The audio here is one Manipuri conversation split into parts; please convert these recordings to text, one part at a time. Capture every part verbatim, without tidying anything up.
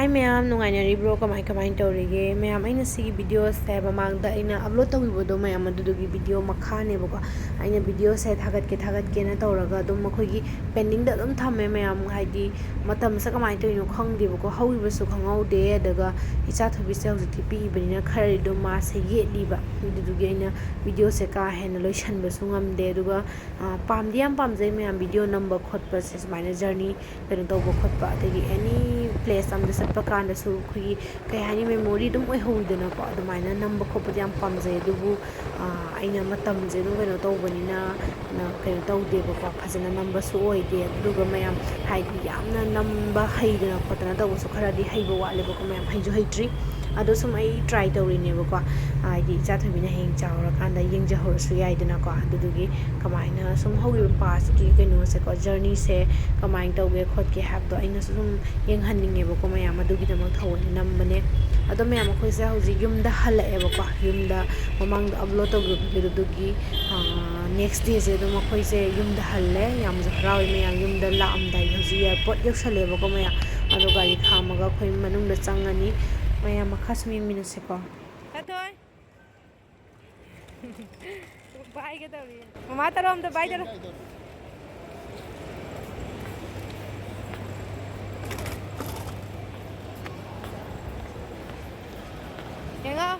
ꯃꯌꯥꯝ ꯅꯨꯡꯉꯥꯏꯅꯔꯤꯕ꯭ꯔꯣ? ꯀꯃꯥꯏ ꯀꯃꯥꯏꯅ ꯇꯧꯔꯤꯒꯦ? ꯃꯌꯥꯝ, ꯑꯩꯅ ꯁꯤꯒꯤ ꯚꯤꯗꯤꯑꯣꯁꯦ ꯃꯃꯥꯡꯗ ꯑꯩꯅ ꯑꯞꯂꯣꯗ ꯇꯧꯈꯤꯕꯗꯣ, ꯃꯌꯥꯝ, ꯑꯗꯨꯗꯨꯒꯤ ꯚꯤꯗꯤꯑꯣ ꯃꯈꯥꯅꯦꯕꯀꯣ꯫ ꯑꯩꯅ ꯚꯤꯗꯤꯑꯣꯁꯦ ꯊꯥꯒꯠꯀꯦ ꯊꯥꯒꯠꯀꯦꯅ ꯇꯧꯔꯒ ꯑꯗꯨꯝ ꯑꯩꯈꯣꯏꯒꯤ ꯄꯦꯟꯗꯤꯡꯗ ꯑꯗꯨꯝ ꯊꯝꯃꯦ ꯃꯌꯥꯝ, ꯍꯥꯏꯗꯤ ꯃꯇꯝꯁꯦ ꯀꯃꯥꯏꯅ ꯇꯧꯔꯤꯅꯣ ꯈꯪꯗꯦꯕꯀꯣ꯫ ꯍꯧꯈꯤꯕꯁꯨ ꯈꯪꯍꯧꯗꯦ꯫ ꯑꯗꯨꯒ ꯏꯆꯥ ꯊꯣꯏꯕꯤꯁꯦ ꯍꯧꯖꯤꯛꯇꯤ ꯄꯤꯛꯏꯕꯅꯤꯅ ꯈꯔꯗꯤ ꯑꯗꯨꯝ ꯃꯥꯁꯦ ꯌꯦꯠꯂꯤꯕ꯫ ꯑꯗꯨꯗꯨꯒꯤ ꯑꯩꯅ ꯚꯤꯗꯤꯑꯣꯁꯦ ꯀꯥ ꯍꯦꯟꯅ ꯂꯣꯏꯁꯟꯕꯁꯨ ꯉꯝꯗꯦ꯫ ꯑꯗꯨꯒ ꯑ, ꯄꯥꯝꯗꯤ ꯌꯥꯝ ꯄꯥꯝꯖꯩ ꯃꯌꯥꯝ, ꯚꯤꯗꯤꯑꯣ ꯅꯝꯕ ꯈꯣꯠꯄꯁꯦ, ꯁꯨꯃꯥꯏꯅ ꯖꯔꯅꯤ ꯀꯩꯅꯣ ꯇꯧꯕ ꯈꯣꯠꯄ, ꯑꯗꯒꯤ ꯑꯦꯅꯤ ꯄ꯭ꯂꯦꯁ ꯑꯃꯗ ꯆꯠꯄ ꯀꯥꯟꯗꯁꯨ ꯑꯩꯈꯣꯏꯒꯤ, ꯀꯩ ꯍꯥꯏꯅꯤ, ꯃꯦꯃꯣꯔꯤ ꯑꯗꯨꯝ ꯑꯣꯏꯍꯧꯋꯤꯗꯅꯀꯣ꯫ ꯑꯗꯨꯃꯥꯏꯅ ꯅꯝꯕ ꯈꯣꯠꯄꯗꯤ ꯌꯥꯝ ꯄꯥꯝꯖꯩ꯫ ꯑꯗꯨꯕꯨ ꯑ, ꯑꯩꯅ ꯃꯇꯝꯁꯦ ꯑꯗꯨꯝ ꯀꯩꯅꯣ ꯇꯧꯕꯅꯤꯅ, ꯅ-, ꯀꯩꯅꯣ ꯇꯧꯗꯦꯕꯀꯣ, ꯐꯖꯅ ꯅꯝꯕꯁꯨ ꯑꯣꯏꯗꯦ꯫ ꯑꯗꯨꯗꯨꯒ ꯃꯌꯥꯝ, ꯍꯥꯏꯗꯤ, ꯌꯥꯝꯅ ꯅꯝꯕ ꯍꯩꯗꯅ ꯈꯣꯠꯇꯅ ꯇꯧꯕꯁꯨ ꯈꯔꯗꯤ ꯍꯩꯕ ꯋꯥꯠꯂꯦꯕꯀꯣ ꯃꯌꯥꯝ, ꯍꯩꯁꯨ ꯍꯩꯇ꯭ꯔꯤ꯫ ꯑꯗꯣ ꯁꯨꯝ ꯑꯩ ꯇ꯭ꯔꯥꯏ ꯇꯧꯔꯤꯅꯦꯕꯀꯣ꯫ ꯍꯥꯏꯗꯤ ꯏꯆꯥ ꯊꯣꯏꯕꯤꯅ ꯍꯌꯦꯡ ꯆꯥꯎꯔꯀꯥꯟꯗ ꯌꯦꯡꯖꯍꯧꯔꯁꯨ ꯌꯥꯏꯗꯅꯀꯣ꯫ ꯑꯗꯨꯗꯨꯒꯤ ꯀꯃꯥꯏꯅ ꯁꯨꯝ ꯍꯧꯈꯤꯕ ꯄꯥꯁꯀꯤ ꯀꯩꯅꯣꯁꯦꯀꯣ, ꯖꯔꯅꯤꯁꯦ ꯀꯃꯥꯏꯅ ꯇꯧꯒꯦ ꯈꯣꯠꯀꯦ ꯍꯥꯏꯕꯗꯣ ꯑꯩꯅꯁꯨ ꯁꯨꯝ ꯌꯦꯡꯍꯟꯅꯤꯡꯉꯦꯕꯀꯣ ꯃꯌꯥꯝ꯫ ꯑꯗꯨꯒꯤꯗꯃꯛ ꯊꯑꯣꯏꯅ ꯅꯝꯕꯅꯦ꯫ ꯑꯗꯣ ꯃꯌꯥꯝ, ꯑꯩꯈꯣꯏꯁꯦ ꯍꯧꯖꯤꯛ ꯌꯨꯝꯗ ꯍꯜꯂꯛꯑꯦꯕꯀꯣ꯫ ꯌꯨꯝꯗ ꯃꯃꯥꯡꯗ ꯑꯞꯂꯣꯗ ꯇꯧꯈꯤꯕ ꯚꯤꯗꯤꯑꯣꯗꯨꯒꯤ, ꯑ, ꯅꯦꯛꯁ ꯗꯦꯁꯦ ꯑꯗꯨꯝ ꯑꯩꯈꯣꯏꯁꯦ ꯌꯨꯝꯗ ꯍꯜꯂꯦ꯫ ꯌꯥꯝꯁꯨ ꯍꯔꯥꯎꯋꯦ ꯃꯌꯥꯝ꯫ ꯌꯨꯝꯗ ꯂꯥꯛꯑꯝꯗꯥꯏꯒꯤ ꯍꯧꯖꯤꯛ ꯑꯦꯌꯥꯔꯄꯣꯔꯠ ꯌꯧꯁꯜꯂꯦꯕꯀꯣ ꯃꯌꯥꯝ꯫ ꯑꯗꯣ ꯒꯥꯔꯤ ꯈꯥꯝꯃꯒ ꯑꯩꯈꯣꯏ ꯃꯅꯨꯡꯗ ꯆꯪꯉꯅꯤ꯫ ꯃꯌꯥꯝ ꯃꯈꯥ ꯁꯨꯝ ꯌꯦꯡꯃꯤꯟꯅꯁꯤꯀꯣ꯫ ꯀꯊꯣꯏ꯫ ꯕꯥꯏꯒ ꯇꯧꯔꯤ꯫ ꯃꯃꯥ ꯇꯧꯔꯣ, ꯑꯝꯇ ꯕꯥꯏ ꯇꯧꯔꯣ꯫ ꯌꯦꯡꯉꯣ꯫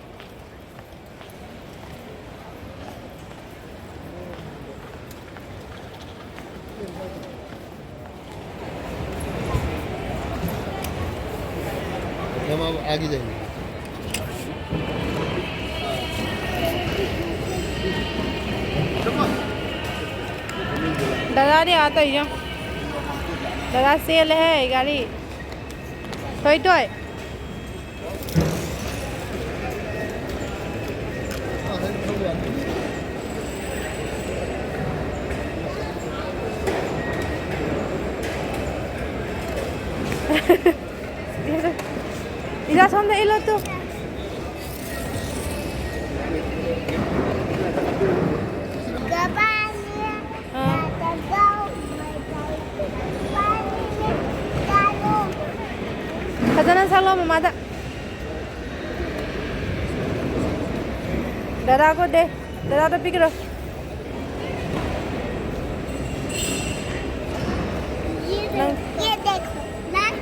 हम अब आगे जाएंगे। ꯗꯗꯥꯗꯤ ꯑꯥ ꯇꯧꯏꯌꯣ꯫ ꯗꯗꯥ ꯆꯦꯜꯂꯦꯍꯦ ꯒꯥꯔꯤ꯫ ꯊꯣꯏ, ꯊꯣꯏ꯫ ꯏꯖꯥ, ꯁꯣꯝꯗ ꯏꯜꯂꯣ ꯇꯨ꯫ ꯑꯥ꯫ ꯐꯖꯅ ꯁꯛꯂꯣ ꯃꯃꯥꯗ꯫ ꯗꯗꯥ ꯀꯣ ꯗꯦ꯫ ꯗꯗꯥꯗ ꯄꯤꯈ꯭ꯔꯣ꯫ ये ꯅꯪ ये देखो, लाइट।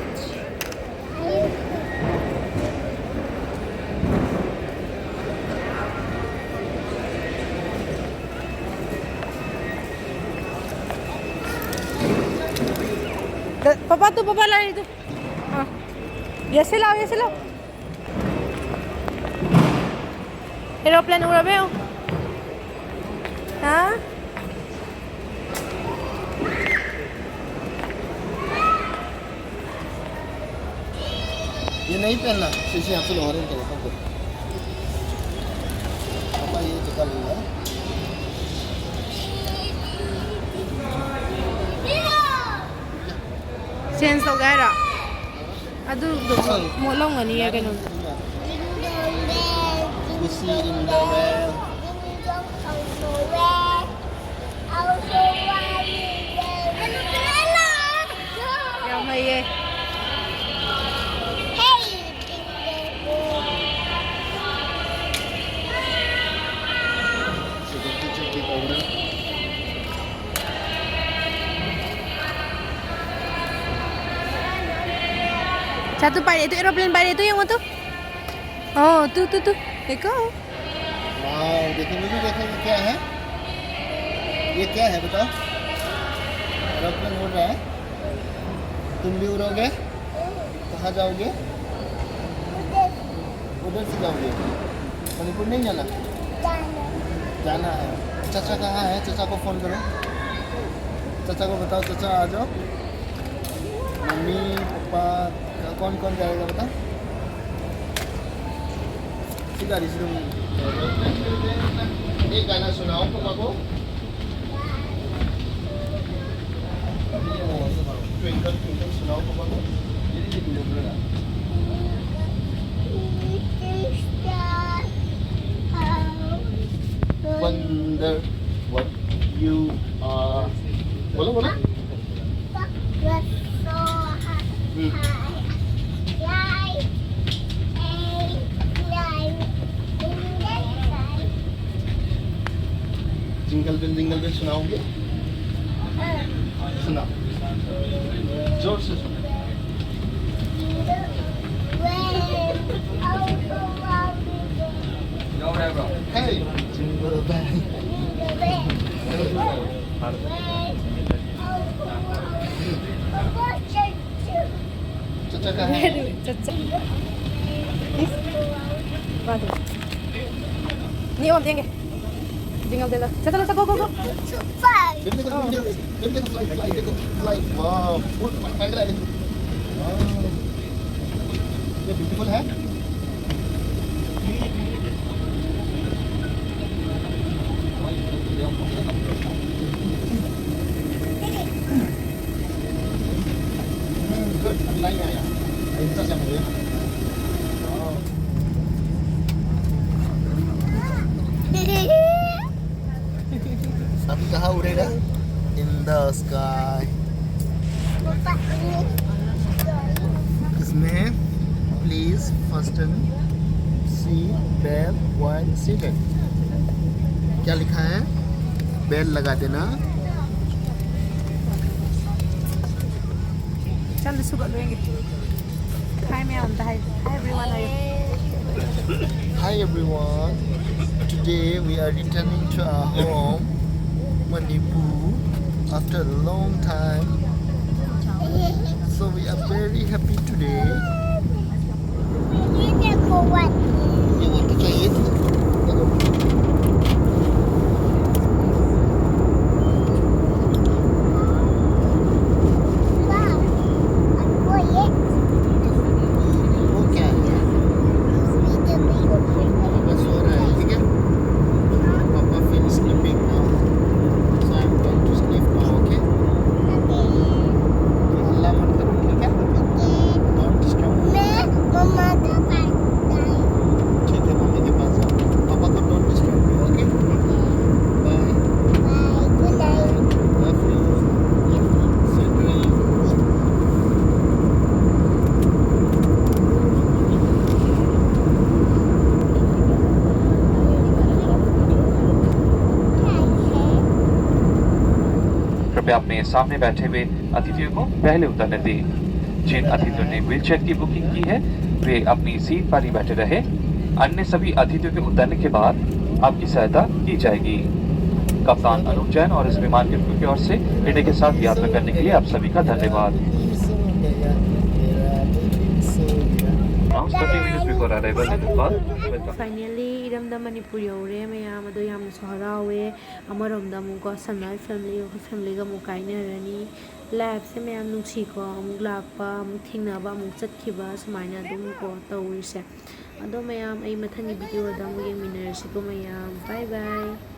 ꯄꯄꯥ, ꯇꯨ ꯄꯄꯥ ꯂꯥꯛꯏꯗꯨ꯫ ꯑꯥ꯫ ꯌꯦꯁꯦ ꯂꯥꯎ, ꯌꯦꯁꯦ ꯂꯥꯎ꯫ Aeroplane ꯎꯔꯕ ꯌꯦꯡꯉꯨ꯫ ꯍꯥ? ये नहीं पहनना, इसे यहाँ से लोअर पहन के रखो। पापा ये जूता लूंगा। Change ꯇꯧꯒꯦ ꯍꯥꯏꯔꯣ? ꯑꯗꯨꯗꯣ ꯃꯣꯠꯂꯝꯒꯅꯤꯌꯦ ꯀꯩꯅꯣꯗꯣ꯫ Pussy in the well. ꯌꯥꯝ ꯍꯩꯌꯦ꯫ ꯆꯥꯇꯨ ꯄꯥꯏꯔꯦ, ꯇꯨ aeroplane ꯄꯥꯏꯔꯦ, ꯇꯨ ꯌꯦꯡꯉꯣ ꯇꯨ꯫ ꯑꯣ, ꯇꯨ, ꯇꯨ, ꯇꯨ꯫ देखो। वाओ, देखो, मुझे देखो, ये क्या है? ये क्या है, बताओ? एरोप्लेन उड़ रहा है। तुम भी उड़ोगे? कहाँ जाओगे? उधर से जाओगे? मणिपुर नहीं जाना? जाना है। चाचा कहाँ है? चाचा को फोन करो। चाचा को बताओ, चाचा आ जाओ। मम्मी, पापा, कौन कौन जाएगा बता? सिखा रही थी। एक गाना सुनाओ पापा को। ट्विंकल ट्विंकल सुनाओ पापा को। Wonder what you are. बोलो, बोलो। हम्म। जिंगल बेल जिंगल बेल सुनाओगे? सुना, जोर से सुना। Hey, jingle bell. चचा का है। चचा। नहीं, हम देंगे। Jingle bell. चचा, चचा, गो, गो, गो। ये देखो, ये देखो, ये देखो, fly, fly, देखो, fly। Wow, full fly, fly, fly। Wow। ये beautiful है। Good, अभी लाइन आया। इंतजार से मुझे। Wow। अभी कहाँ उड़ेगा? In the sky। इसमें please fasten seat belt while seated। क्या लिखा है? बेल्ट लगा देना। चल, इसको कर लेंगे। Hi, मैं अंधा है। Hi, everyone, are you? Hi, everyone. Today we are returning to our home, Manipur, after a long time. So we are very happy today. You want to try it? वो क्या है? पापा सो रहा है, ठीक है? पापा finish sleeping now. So I'm going to sleep now, okay? तुम हल्ला मत करो, ठीक है? Don't disturb अपने सामने बैठे हुए अतिथियों को पहले उतरने दें। जिन अतिथियों ने व्हीलचेयर की बुकिंग की है, वे अपनी सीट पर ही बैठे रहे। अन्य सभी अतिथियों के उतरने के बाद आपकी सहायता की जाएगी। कप्तान अनुज जैन और इस विमान के crew की ओर से इंडिया के साथ यात्रा करने के लिए आप सभी का धन्यवाद। Now, thirty minutes before arrival in Imphal, welcome. Finally, ꯏꯔꯝꯗꯝ ꯃꯅꯤꯄꯨꯔ ꯌꯧꯔꯦ꯫ ꯃꯌꯥꯝ ꯑꯗꯣ ꯌꯥꯝꯅꯁꯨ ꯍꯔꯥꯎꯋꯦ꯫ ꯑꯃꯔꯣꯝꯗ ꯑꯃꯨꯛꯀꯣ ꯁꯟ ꯂꯥꯏꯐ ꯐꯦꯃꯤꯂꯤ, ꯑꯩꯈꯣꯏ ꯐꯦꯃꯤꯂꯤꯒ ꯑꯃꯨꯛ ꯀꯥꯏꯅꯔꯅꯤ꯫ ꯂꯥꯏꯐꯁꯦ ꯃꯌꯥꯝ ꯅꯨꯡꯁꯤꯀꯣ, ꯑꯃꯨꯛ ꯂꯥꯛꯄ, ꯑꯃꯨꯛ ꯊꯦꯡꯅꯕ, ꯑꯃꯨꯛ ꯆꯠꯈꯤꯕ, ꯁꯨꯃꯥꯏꯅ ꯑꯗꯨꯝ ꯀꯣ ꯇꯧꯔꯤꯁꯦ꯫ ꯑꯗꯣ ꯃꯌꯥꯝ, ꯑꯩ ꯃꯊꯪꯒꯤ ꯚꯤꯗꯤꯑꯣꯗ ꯑꯃꯨꯛ ꯌꯦꯡꯃꯤꯟꯅꯔꯁꯤꯀꯣ ꯃꯌꯥꯝ꯫ Bye bye.